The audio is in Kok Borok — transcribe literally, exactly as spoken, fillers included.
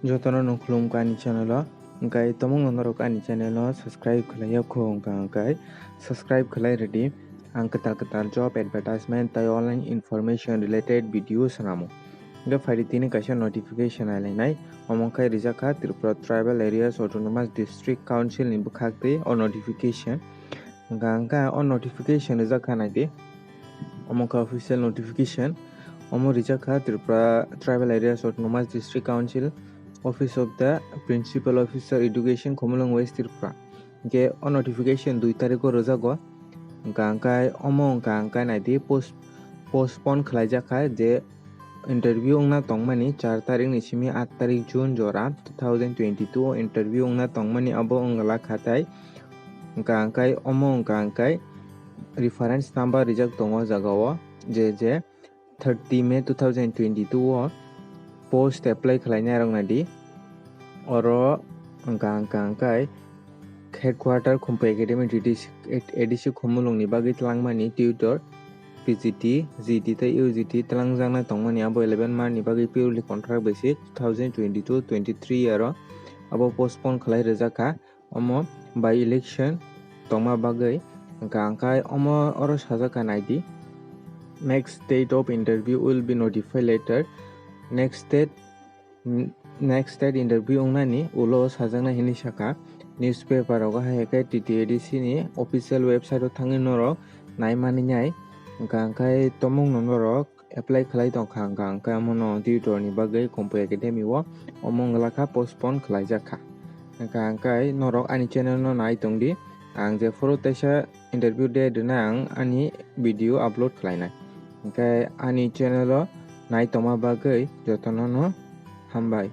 Jotono no khulumkha ani channel o, hwnkhe tomungno norok ani channel no subscribe khlai ya kho hwnkha hwnkhe subscribe khlai rwdi. Ang kwtal kwtal job advertisement tei online information related video swnamo. Hwnkhe phaidi tini kaisa notification nailainai, omo khe rijak kha Tripura Tribal Areas Autonomous District Council ni bwkhak twi o notification. Hwnkha hwnkhe o notification rijak kha naidi. Omo kha official notification. Omo rijak kha Tripura Tribal Areas Autonomous District Council, Office of the Principal Officer Education, Khumulwng West Tripura. Hwnkhe o notification dui tarikh o rwjago. Hwnkha hwnkhe omo hwnkha hwnkhe naidi post-, postpone khlaijak kha je interview wngna tongmani char tarikh ni simi aat tarikh June jora two thousand twenty-two o interview wngna tongmani abo wngla kha tai. Hwnkha hwnkhe omo hwnkha hwnkhe reference number rijak tongo o jaga o, je je thirty May two thousand twenty-two o post apply khlainai rok naidi. Oro hwnkha hwnkha hwnkhe headquarter Khumpai Academy A D C, A D C Khumulwng ni bagwi twlangmani tutor P G T, G T tei U G T twlangjaknai tongmani abo eleven March ni bagwi purely contract basis two thousand twenty-two twenty-three year o abo postpone khlai rwjak kha. Omo by election tongma bagwi hwnkha hwnkhe omo oro sajak kha naidi, "Next date of interview will be notified later." Next date, n-, next date interview wngnani ulo sajaknai hinwi sakha. Newspaper rogo hai khe T T A D C ni official website o thangwi norok naimani nai. Hwnkha hwnkhe tomungno norok apply khlai tongkha, hwnkha hwnkhe omono tutor ni bagwi Khumpai Academy o omo wngla kha postpone khlaijak kha. Hwnkha hwnkhe norok ani channel no nai tongdi, ang jephuru teisa interview date rwnai ang ani video upload khlainai. Hwnkhe ani channel o nai tongma bagwi jotono no hambai.